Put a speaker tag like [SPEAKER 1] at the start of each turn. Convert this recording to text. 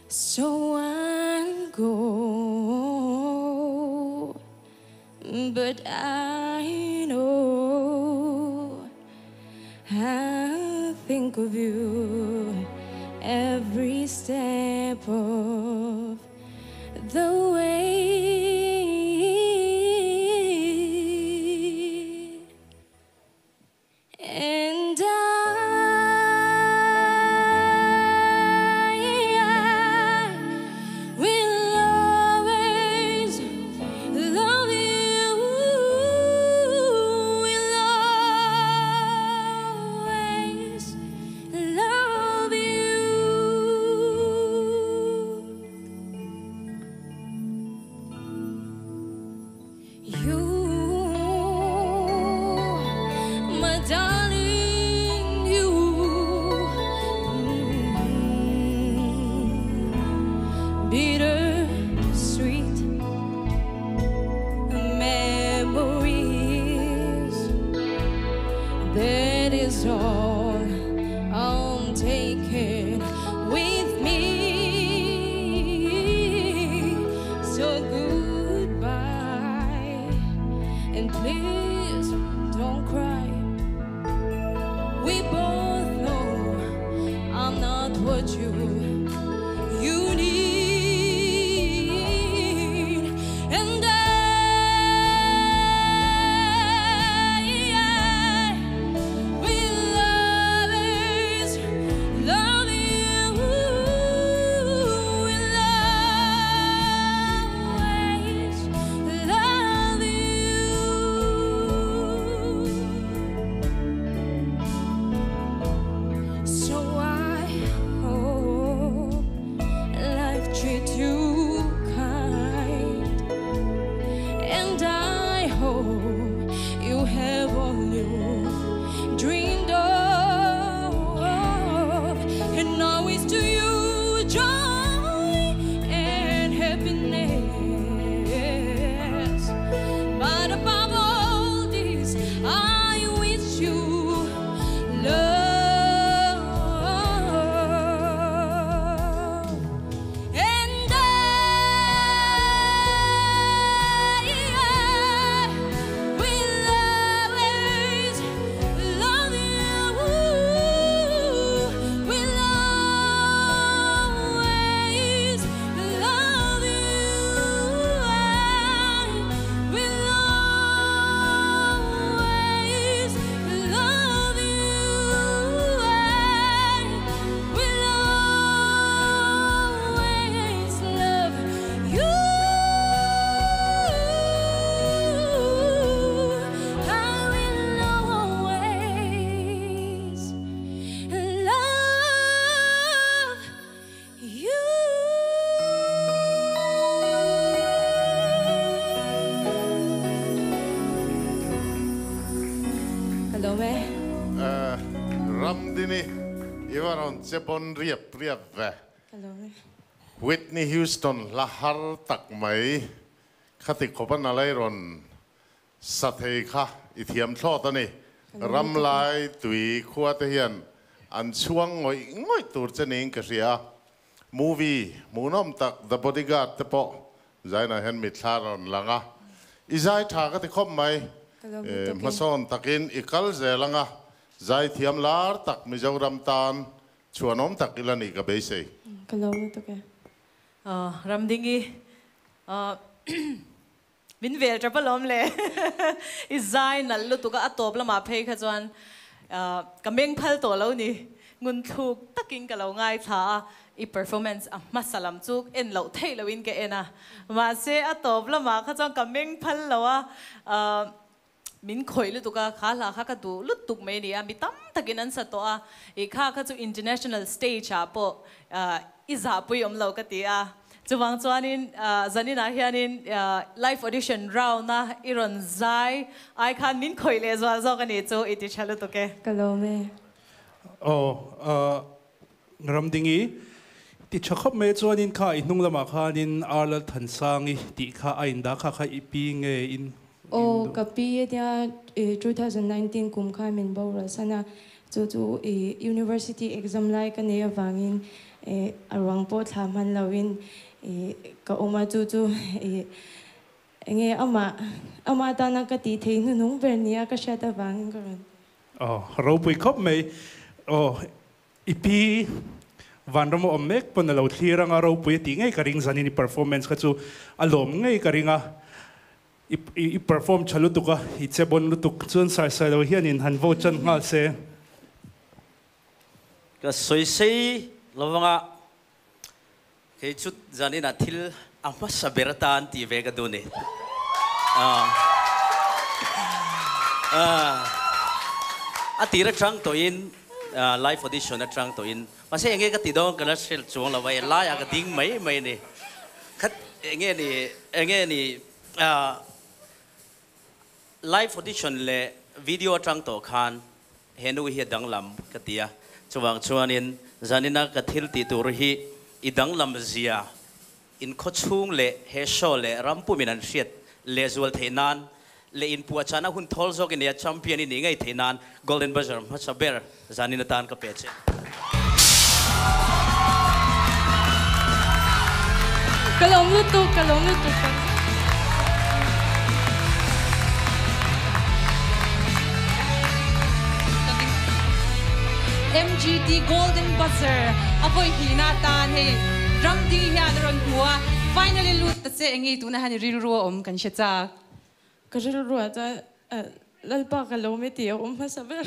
[SPEAKER 1] So I'll go But I know I'll think of you Every step of the way. And I will always love you, will always love you. You, my darling, you. Bitter sweet memories. That is all I'm taking with me. So goodbye, and please don't cry. We both know I'm not what you need. And I will always love you, will always love you. So I hope life treats you kind, and I hope you have all you dreamed of, and always to you joy and happiness. But above all this, I wish you love. And I will always love you, will always love you. I will always love you. I will always love you. I will always love you. Ka lawm e.
[SPEAKER 2] Ramdini, i va rawn che pawn riap riap ve.
[SPEAKER 1] Ka lawm e.
[SPEAKER 2] Whitney Houston hla har tak mai khati khawp a nalai rawn sa thei kha i thiam thlawt a ni. Ram lai tui khua te hian an chhuang ngawih ngawih tur che niin ka hria. Movie hmuhnawm tak The Bodyguard te pawh zainah hian mitthla rawn lang a. I zai tha ka ti khawp mai. Hmasawn takin i kal zel anga zai thiam lar tak Mizoram tan chhuanawm tak ila nih ka beisei.
[SPEAKER 1] Ka lawm lutuk e.
[SPEAKER 3] Ramdingi min vel tap alawm le. I zai nalh lutuk a, a tawp lamah phei kha chuan ka meng phal tawh lo ni. Ngun thluk takin ka lo ngaithla a, i performance a hmasa lam chu en loh theih lohin ka en a. Mahse a tawp lamah kha chuan ka meng phal lo a, min khawih lutuk a, kha hla kha ka duh lutuk mai a ni a, mi tam takin an sa tawh a, i kha kha chu international stage ah pawh i zahpui awm lo ka ti a. Chuvang chuanin zaninah hianin live audition round a i rawn zai ai khan min khawih leh zual zawk a nih chu i ti tha lutuk e.
[SPEAKER 1] Ka lawm e.
[SPEAKER 4] Aw Ramdingi, ti tha khawp mai chuanin kha i hnung lamah khanin Arlal Thansangi tih kha a indah kha kha i pi nge in
[SPEAKER 1] Aw ka pi e tia 2019 kum khan min boral san a, chu chu i university exam lai ka nei avangin
[SPEAKER 5] A ruang pawh thla hman loin ka awm a, chu chu enge amah amah atana ka tih theih hnuhnung ber nia ka hriat avangin ka rawn ti.
[SPEAKER 4] Aw, ropui khawp mai. Aw, i pi Vanram a awm mek pawn a lo thlir anga ropui a tih ngei ka ring zanin i performance kha chu a lawm ngei ka ring a. I i perform tha lutuk a, i che bon lutuk chuan Saisai lo hianin han vote chan nghal se.
[SPEAKER 6] Ka sawi sei lovanga kei chu zaninah thil a hmasa ber atan tih ve ka duh ni. A tir atang tawhin live audition atang tawhin mahse enge ka ti dawn ka la hrilh chuang lo va, e laiah ka ding mai mai a ni. Khat enge ni enge ni Live audition leh video atang tawh khan he nu hi a danglam ka ti a, chuvang chuanin zanina ka thil tih tur hi i danglam zia inkhawchhung leh he show leh ram pumin an hriat lehzual theih nan leh inpuahchahna hun thawl zawk i nei a, champion i nih ngei theih nan Golden Buzzer hmasa ber zanin atan ka pe che.
[SPEAKER 5] Ka lawm lutuk, ka lawm lutuk tak zet.
[SPEAKER 7] MGT Golden Buzzer a vawi hnihna atan hei Ramding hian a rawn hmu a, finally lut ta che enge tuna hian i rilru a awm kan hre chak.
[SPEAKER 5] Ka rilruah chuan Lalpa ka lawm e tih a awm hmasa ber.